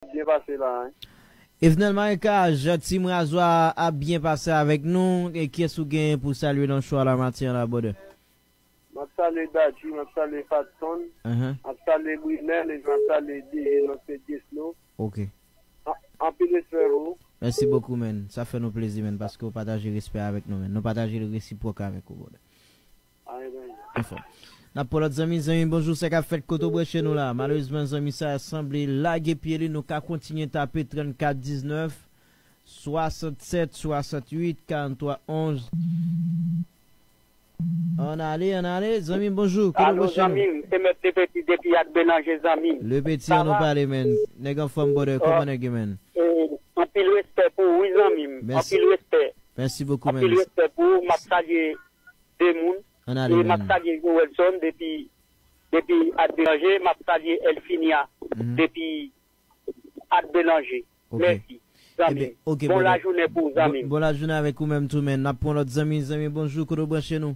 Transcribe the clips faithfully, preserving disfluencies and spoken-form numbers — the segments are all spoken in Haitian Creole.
Byen pase la, hein. Evenel Marécage, Tim Razwa ap byen pase avèk nou. E kiyès ou genyen pou salye nan cho a la maten an la, brother? M ap salye Dadji, m ap salye Fatson, Ahan. M ap salye Brinel, e m ap salye D J nan Sent Jeslo. Ok. An- Anpil respè pou ou. Mèsi bokou, man. Sa fè nou plezi, man, paske w pataje respè avèk nou, man. Nou pataje resipwòk avèk ou, brother. Anfòm. N ap pran lòt zanmi. Zanmi, bonjou, sa k ap fèt, kote w branche nou la? Malerezman, zanmi sa a sanble lage pye li. Nou ka kontinye tape trannkat diznèf, swasannsèt, swasantuit, karanntwa onz. Ann ale, ann ale. Zanmi, bonjou, kote w Alo, branche nou? Zanmi m, se Mèt Lepeti depi At Belanje, zanmi m. Lepeti, ann nou pale, man. Nèg anfòm, brother, kòman nèg yo, man? Eh, anpil respè pou ou, wi, zanmi m. Mèsi. Anpil respè. Mèsi bokou, man. Anpil respè pou ou. M ap salye de moun. Ann ale, man. E m ap salye Joelson depi, depi At Belanje. M ap salye Elfinia depi At Belanje. Ok. Mèsi, zanmi m. Ebyen, ok, brother. Bon lajounen pou ou, zanmi m. Bon, bon lajounen avèk ou menm tou, man. N ap pran lòt zanmi. Zanmi, bonjou, kote w branche nou?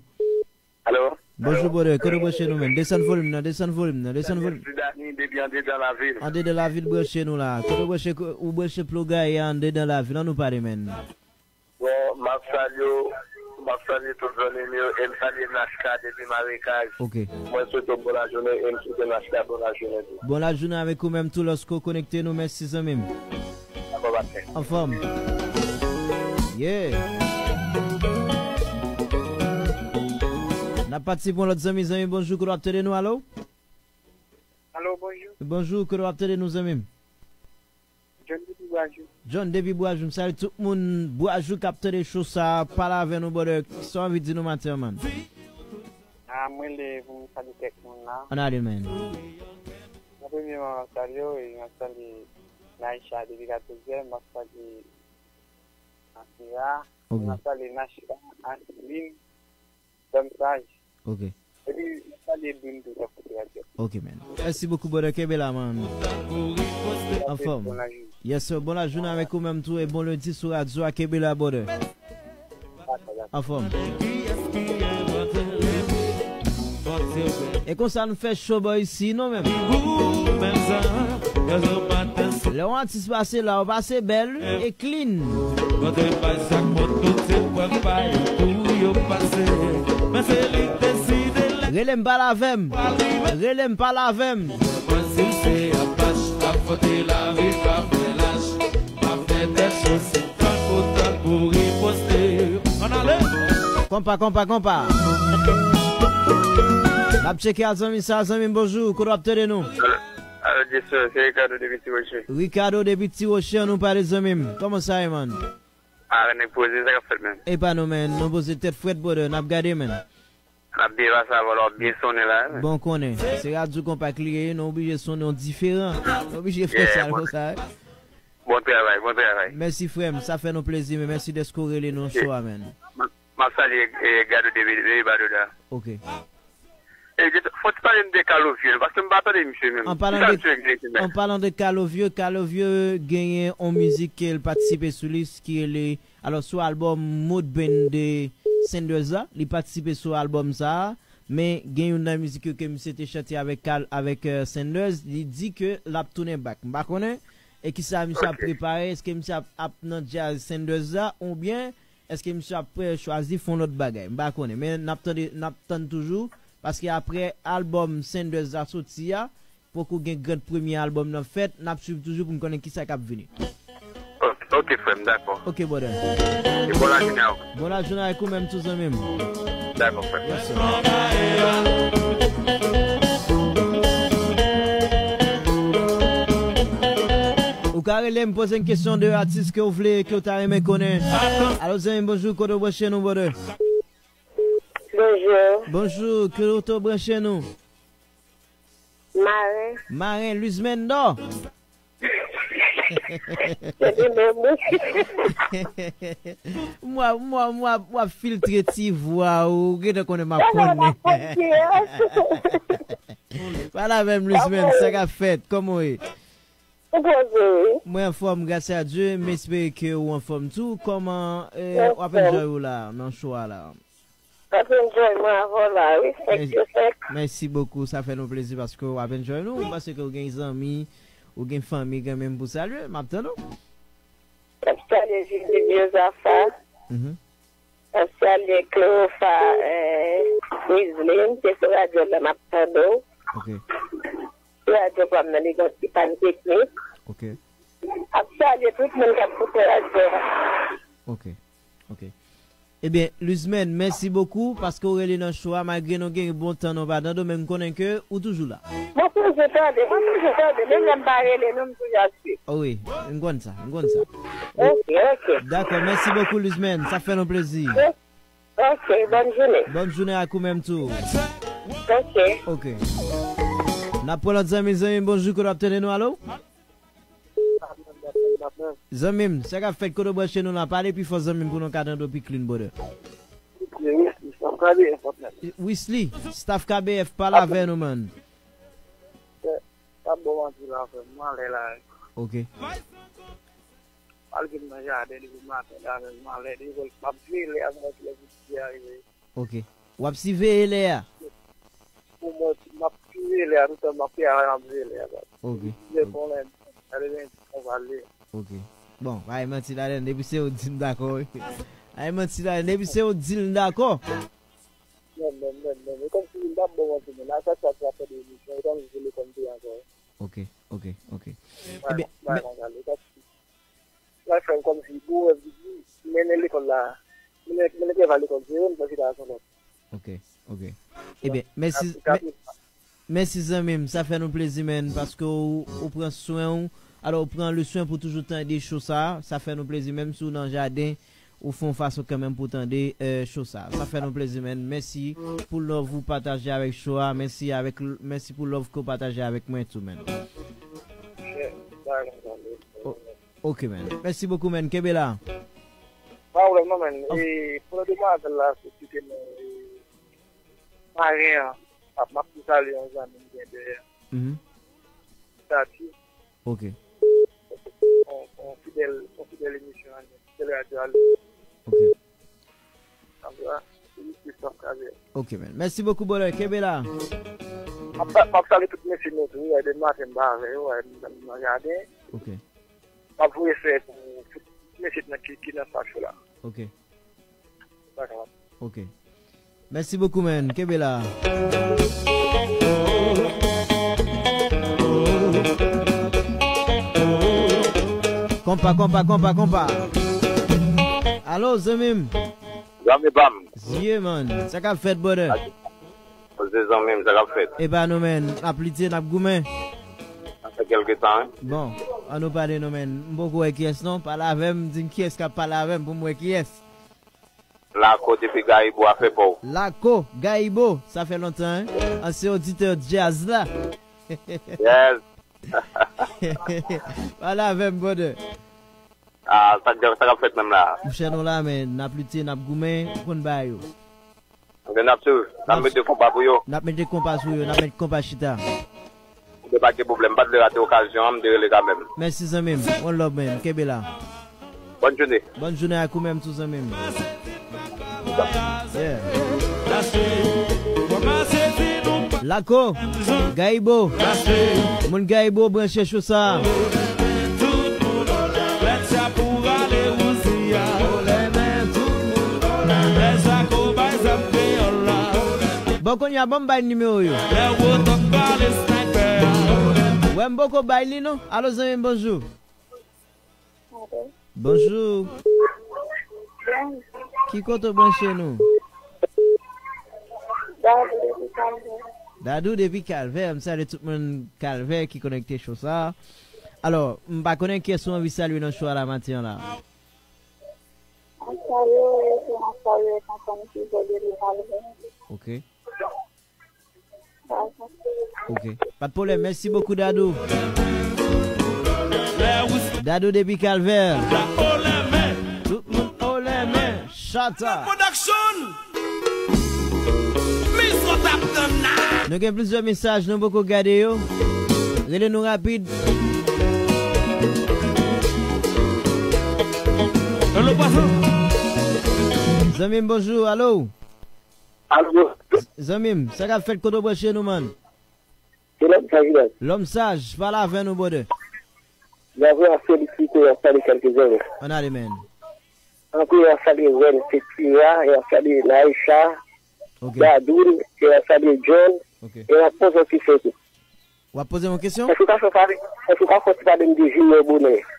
Alo? Bonjou, brother, kote w branche nou, man? Desann volim nan, desann volim nan, desann volim. Dani depi andedan lavil. Andedan lavil, branche nou la. Kote w branche, ou branche Plogaye a, andedan lavil, ann nou pale, man. Bon, m ap salye w, m ap salye tout zanmi m yo, e m salye Nachka depi Marekaj. Ok. Mwen swete w bon lajounen, e m swete Nachka bon lajounen tou. Bon lajounen avèk ou menm tou, lòske w konekte nou, mèsi zanmi m. Dakò, pa fè. Anfòm. Yeah. N ap pati pou yon lòt zanmi, zanmi, bonjou, kote w ap tande nou, alo? Alo, bonjou. Bonjou, kote w ap tande nou, zanmi m? John depi Bwajou. John depi Bwajou, m salye tout moun Bwajou k ap tande cho sa a, pale avè nou, brother. Sa w anvi di nou maten an, man? Ah, mwen le pou m salye kèk moun la. Ann ale, man. Mwen premyèman, m ap salye w, e m ap salye Naïcha depi katòzè, m ap salye Nasira, ok. M ap salye Nachka, Aslin, Dam Saj. Ok. Epi, m ap salye Edwin tou, k ap koute radyo. Ok, man. Mèsi bokou, brother. Kenbe la, man. Anfòm. Bon lajounen. Yes, sir. Bon lajounen avèk ou menm tou, e bon lendi sou radyo a. Kenbe la, brother. Anfòm. E konsa n fè cho bò isi, non, menm? Lè yon atis pase la, ou pase bèl e clean. Rele m, pale avè m. Rele m, pale avè m. Ann ale. Konpa, konpa, konpa. N ap tcheke a zanmi sa, zanmi m, bonjou. Kote w ap tande nou? Alo, alo, Jason, se Ricardo depi Ti Roche. Ricardo depi Ti Roche, ann nou pale, zanmi m. Kòman sa ye, man? Ah, nèg poze, sa k ap fèt, man? Epa nou, man. Nou poze tèt frèt, brother. N ap gade, man. N ap byen pase avè w la, w ap byen sonnen la, man. Bon, konnen. Se radyo konpa k li ye, nou oblije sonnen yon diferan. Nou oblije fè sa, bon, konsa, wi. Bon travay, bon travay. Mèsi, frè m. Sa fè nou plezi, men mèsi dèske w rele nou cho a, man. M ap salye, eh, Gado depi, depi Badoda. Ok. E, fò w ti pale m de Kalovye, paske m pa tande misye menm. An palan de, an palan de Kalovye, Kalovye genyen yon mizik ke l patisipe sou li, ki rele, alò, sou albòm Mode Band de Sanders la, li patisipe sou albòm sa a, men gen youn nan mizik yo ke misye te chante avèk Kal-, avèk, eh, Sanders, li di ke l ap tounen back. M pa konnen, e kisa misye ap prepare, èske misye ap, ap nan djaz Sanders la, oubyen èske misye ap, eh, chwazi fè yon lòt bagay? M pa konnen, men n ap tande, n ap tann toujou, paske aprè albòm Sanders la soti a, poko gen grand premye albòm nan fèt, n ap swiv toujou pou n konnen kisa k ap vini. Ok, ok, frè m, dakò. Ok, brother. E bon lajounen a w. Bon lajounen avèk ou menm tou, zanmi m. Dakò, frè m. Yes, sir. Ou ka rele m, poze m kesyon de atis ke w vle, ke w ta renmen konnen. Alo, zanmi m, bonjou, kote w branche nou, brother? Bonjou. Bonjou, kote w branche nou? Maren. Maren, Luzmendò. Se li menm, wi. M wè, m wè, m wè, w ap filtre ti vwa ou, gentan konnen m ap konnen. Pale avè m, Luzmendò, sa k ap fèt? Kòman w ye? Ou poze, wi. Mwen anfòm, gras a Dye, m espere ke ou anfòm tou. Kòman, eh, w ap enjoy ou la, nan cho a la? M ap enjoy mwen avè w la, wi, senk sou senk. Mèsi bokou, sa fè nou plezi paske w ap enjoy nou. M panse ke w gen zanmi, Ou gen fanmi kanmenm pou salye, m ap tann ou. M ap salye Jezi Byozafa. Mhm. M ap salye Kleofa, eh, Rizlin, se sou radyo la m ap tande w. Ok. Sou radyo pa m nan, li gen ti pàn teknik. Ok. M ap salye tout moun k ap koute radyo a. Ok. Ok. Ebyen, Luzmèn, mèsi bokou paske w rele nan show a, malgre nou gen bon tan nou pa tande w, men m konnen ke ou toujou la. Mwen toujou tande, mwen toujou tande, menm lè m pa rele nou, m toujou ap swiv. O wi, m konn sa, m konn sa. Ok, ok. Dakò, mèsi bokou, Luzmèn, sa fè nou plezi. Ok, bòn jounen. Bòn jounen ak ou menm tou. Ok. Ok. N ap pran lòt zanmi, zanmi, bonjou, kote w ap tande nou, alo? Zanmi m, sa k ap fèt, kote w branche nou la? Pale pi fò, zanmi m, pou nou ka tande w pi klin, brother. Wisly, staff K B F, pale avè nou, man. Sa bon manti la, frè m, m anlè la. Ok. Malgre m nan jaden depi maten la, men m anlè, depi m ap veye lè a, m wè kilè pou ti a rive. Ok. W ap siveye lè a? Pou mwen, m ap siveye lè a, toutan m ap travay, m ap veye lè a, baz. Ok, lè ok. Konnen, gade men, on va lè. Ok. Bon, pa gen manti ladann, depi se ou di m dakò, wi. Pa gen manti ladann, depi se ou di l, m dakò. Men, men, men, men, e kòmsi m t ap bon manti, men a chak fwa m ap tande emisyon, e kòmsi se telefòn m te ankò. Ok, ok, ok. Ebyen, men, Mwen frè m kòmsi, gwo wè, mennen lekòl la, mennen, mennen kèva lekòl, se yo, m pral chita ak yon lòt. Ok, ok. Ebyen, mèsi, mè-, mèsi zanmi m, sa fè nou plezi, menn, paske ou, ou pran swen w, alò, ou pran le swen pou toujou tande show sa, sa fè nou plezi, menm si w nan jaden, ou fè yon fason kanmenm pou tande, eh, show sa. Sa fè nou plezi, menn. Mèsi pou love ou pataje avèk show a, mèsi avèk, mèsi pou love ke w pataje avèk mwen tou, menn. Yeah, bye, man. O-, ok, man. Mèsi bokou, man. Kenbe la. Pa pwoblèm, non, man. E, pou demwazèl la, se site non, e, Maren an. M ap, m ap tou salye yon zanmi m gen dèyè. Mhm. Tati. Ok. On, on fidèl, on fidèl emisyon a li. Fidèl radyo a li. Ok. Ann tou ka, se Wisly staff K B F. Ok, man. Mèsi bokou, brother. Kenbe la. M ap sa-, m ap salye tout mesye nou tou, wi, demen maten m pa avè yo, wi, m nan jaden. Ok. M ap voye flè pou tout mesye nan ki, ki nan staff yo la. Ok. Dakò. Ok. Mèsi bokou, man. Kenbe la. Konpa, konpa, konpa, konpa. Alo, zanmi m. Zanmi pa m. Zye, man. Sa k ap fèt, brother? Koze zanmi m, sa k ap fèt? Epa nou, man. N ap lite, n ap goumen. Sa fè kèlke tan, wi. Bon, ann nou pale non, man. M poko wè kiyès non. Pale avè m, di m kiyès k ap pale avè m pou m wè kiyès. Lako depi Gayibo a fè pa w. Lako, Gayibo, sa fè lontan, hein? Ansyen oditè djaz la. Yes. Pale avè m, brother. Ah, sa k, sa k ap fèt menm la? Monchè, nou la, men n ap lite, n ap goumen, ou konn bagay yo. Ok, n ap swiv. N ap mete konpa pou yo. N ap mete konpa sou yo, n ap mete konpa chita. Ok, pa gen pwoblèm. M pa t vle rate okazyon an, m te rele kanmenm. Mèsi, zanmi m. One love, man. Kenbe la. Bòn jounen. Bòn jounen ak ou menm tou, zanmi m. Yeah. Lako, Gayibo. Moun Gayibo branche show sa. Bon, kounye a, ban m bay nimewo yo. Wè, m poko bay li non. Alo, zanmi m, bonjou. Alo. Bonjou. Bonjou. Ki kote w branche nou? Dadou depi Kalvè. Dadou depi Kalvè. M salye tout moun Kalvè ki konekte show sa. Alò, m pa konnen kiyès ou anvi salye nan show a la maten an la. M ap salye w, e tou m ap salye tonton m ki fè depi Kalvè. Ok. Ok. Pa t pwoblèm. Mèsi bokou, Dadou. Dadou depi Kalvè. Tout moun o lèmen. Chata. Production. Mizot ap tann la. Nou gen plizyè mesaj, nou poko gade yo. Rele nou rapid. Hello, patron. Zanmi m, bonjou. Alo. Alo. Zanmi m, sa k ap fèt, kote w branche nou, man? Se Lòm Saj, Lòm Saj, pale avè nou, brother. Mwen vle felisite yon sali kèlke zèl. Ann ale, men. Ann premye, an salye Wen, se Kira, e an salye Naisha, Dadoun, e an salye John, e an poze yon kesyon tou. W ap poze yon kesyon? Èske w ka fè pale, èske w ka fè ti pale m de Junior Bonheur?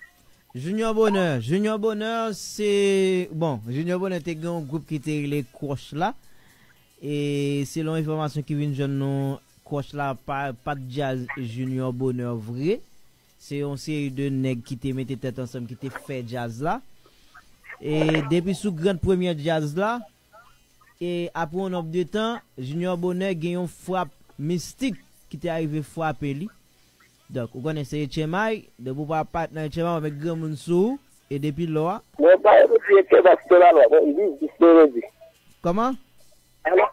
Junior Bonheur, Junior Bonheur, se, bon, Junior Bonheur te gen yon gwoup ki te rele Crush la. E selon enfòmasyon ki vin jwenn nou, Crush la pa, pa t djaz Junior Bonheur vre. Se yon seri de nèg ki te mete tèt ansanm, ki te fè djaz la. E depi sou grand premye djaz la, e apre yon nòb de tan, Junior Bonheur gen yon frap mistik ki te arive frape li. Donk, ou konnen se etchemay, depi w pa parèt nan etchemay, w met granmoun sou ou, e depi lò a. Mwen pa yon direktè bas nan lalwa, mwen biznis mwen di. Kòman?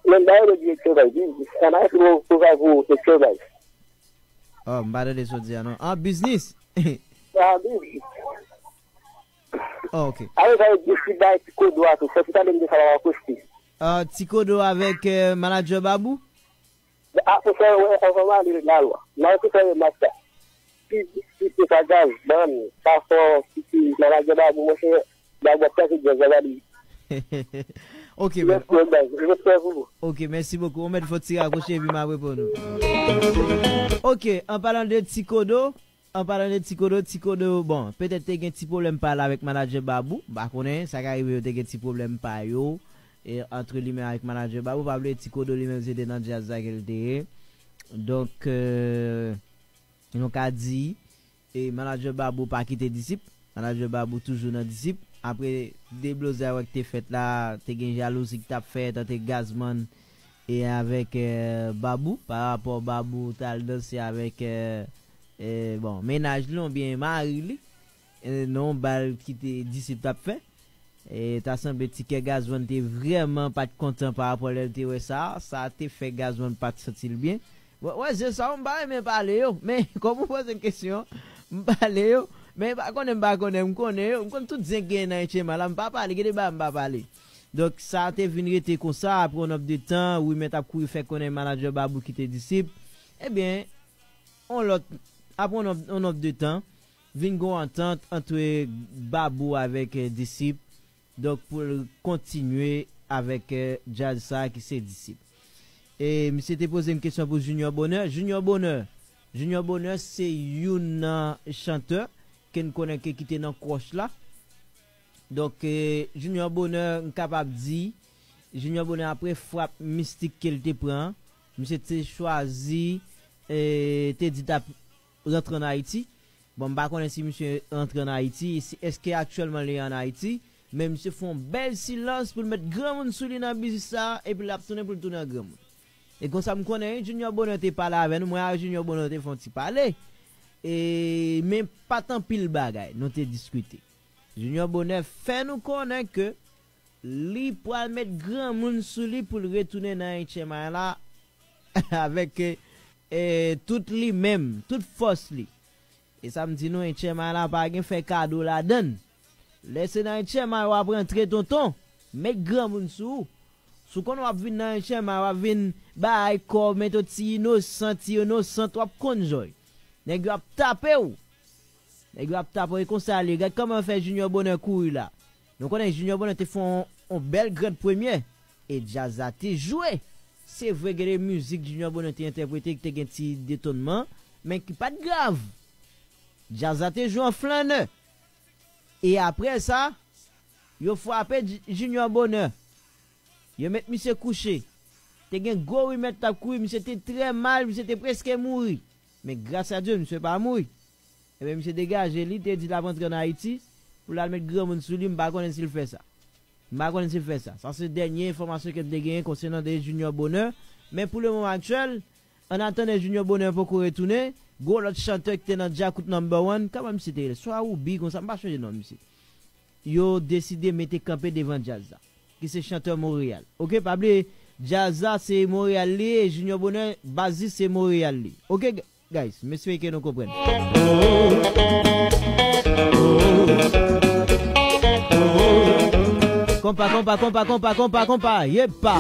Mwen pa yon direktè bas, biznis. Sa nan pou, pou, pou direktè bas. Oh, m pa tande sa w di a non. Ah, biznis? Ah, biznis. Oh, ok. Awe, sa yo di si bay ti kodo a tou. Fò ti tande m de sa la akoustik. Ah, ti kodo avèk, euh, manager Babou? Apre sa, wè, anvan m ale lalwa. Mwen ki fè remak sa. Ki, ki, ki sa gaz, bann, pa fò, ki, ki, manager Babou, mwen se, Babou ap kase djaz la, ba li. Ok, men. Respè, baz, respè pou ou. Ok, mèsi bokou. Ou mèt fò ti rakwoche epi m ap reponn ou. Ok, an palan de ti kodo, an palan de ti kodo, ti kodo, bon, petèt te gen ti pwoblèm pa l avèk manager Babou. M pa konnen, sa ka rive yo te gen ti pwoblèm pa yo. E antre li menm avèk manager Babou, pa bliye ti kodo li menm se te nan djaz la ke l te ye. Donk, euh, nou ka di, e manager Babou pa kite Disip. Manager Babou toujou nan Disip. Apre deblozay wè k te fèt la, te gen jalouzi k t ap fèt ant Gazman e avèk, euh, Babou. Pa rapò Babou t al danse avèk, euh, euh, bon, mennaj li oubyen mari li. Euh, nan yon bal ki te Disip t ap fè. E ta sanble ti kè Gazman te vrèman pa t kontan pa rapò lè l te wè sa. Sa te fè Gazman pa t santi l byen. Wè, wè, se sa, m pa renmen pale yo. Men, kòm ou poze m kesyon, m pale yo. Men, m pa konnen, m pa konnen, m konnen yo. M konn tout zen k genyen nan etchema la, m pa pale, gen de bagay m pa pale. Donk, sa te vin rete konsa, apre yon nòb de tan, Rimè t ap kouri fè konnen manager Babou kite Disip. Ebyen, yon lòt, apre yon nòb, yon nòb de tan, vin gen yon antant ant Babou avèk, eh, Disip. Donk, pou l kontinye avèk, eh, djaz sa a ki se Disip. E misye te poze m kesyon pou Junior Bonheur. Junior Bonheur, Junior Bonheur se youn nan chantè ke n konnen ke ki te nan Crush la. Donk, eh, Junior Bonheur, m kapab di, Junior Bonheur apre frap mistik ke l te pran, misye te chwazi, eh, te di t ap rantre ann Ayiti. Bon, m pa konnen si misye rantre ann Ayiti, si, èske aktyèlman li ann Ayiti, men misye fè yon bèl silans pou l met granmoun sou li nan biznis sa a, epi l ap tounen pou l tounen an granmoun. E konsa m konnen, wi, Junior Bonheur te pale avè nou, mwen avèk Junior Bonheur te fè yon ti pale. E, men pa t anpil bagay nou te diskite. Junior Bonheur fè nou konnen ke li pral met granmoun sou li pou l retounen nan H M I la avèk, eh, eh, tout li menm, tout fòs li. E sa m di nou, H M I la pa gen fè kado ladann. Lè se nan H M I w ap rantre, tonton, met granmoun sou ou. Si w konn w ap vin nan H M I, w ap vin bay kò, met yon ti inosan, ti inosant, w ap konn jòy. Nèg yo ap tape w. Nèg yo ap tape w, e konsa l ye. Gad kòman yo fè Junior Bonheur kouri la. Nou konnen Junior Bonheur te fè yon, yon bèl grand premyè. E djaz la te jwe. Se vre, gen de mizik Junior Bonheur te entèprete ki te gen ti detonman, men ki pa t grav. Djaz la te jwe an flannè. E apre sa, yo frape J-, Junior Bonheur. Yo met misye kouche. Te gen gwo rimè k t ap kouri, misye te trè mal, misye te prèske mouri. Men gras a Dye, misye pa mouri. Ebyen, misye degaje li, te di l ap rantre ann Ayiti pou l al met granmoun sou li, m pa konnen si l fè sa. M pa konnen si l fè sa. Sa se dènye enfòmasyon ke m te genyen konsènan de Junior Bonheur. Men pou le moman aktyèl, an atandan Junior Bonheur poko retounen, gwo lòt chantè ki te nan Djakout Number One, kòman misye te rele? Swa Ruby, konsa, m pa sonje non misye. Yo deside mete kanpe devan djaz la, ki se chantè Monreyal. Oke, pa bliye, djaz la se Monreyal li ye, Junior Bonheur, baz li se Monreyal li. Oke, g-, guys, m espere ke nou konprann. Konpa, konpa, konpa, konpa, konpa, konpa, yepa!